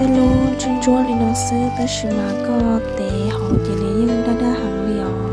Tej lub ntsuab ntsuab li no xwb tab sis mas koj tev hauv ces nws yeej daj daj heev li os.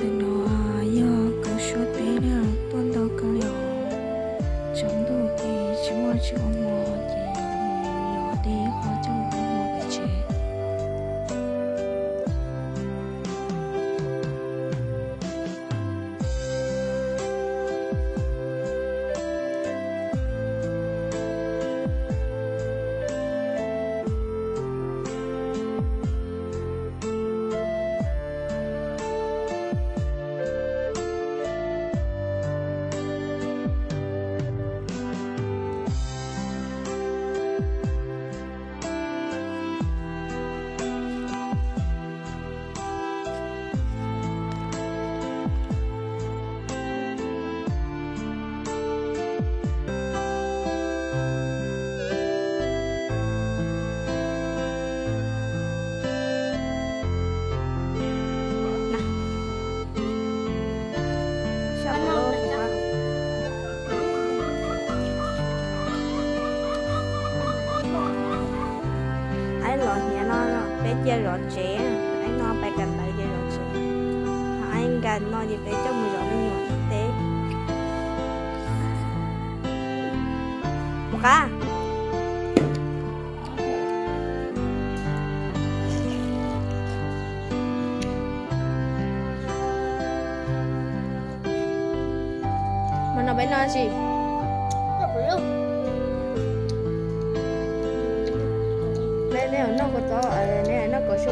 Ntawm no yog kaus suab teb na, tuaj ntau kawg li os. Tsaus ntuj ces tsis muaj tsis ua hmo ces yog de qho coj mus ua hmo pem tsev. Aib los hniav no peb cia zov tsev, aib no pais kawm ntawv ces zov tsev. Ho aib nkas no ces peb coj mus zov me nyuam teb. Mus qab. Mas no peb noj tsi? Peb noj kua txob, noj kaus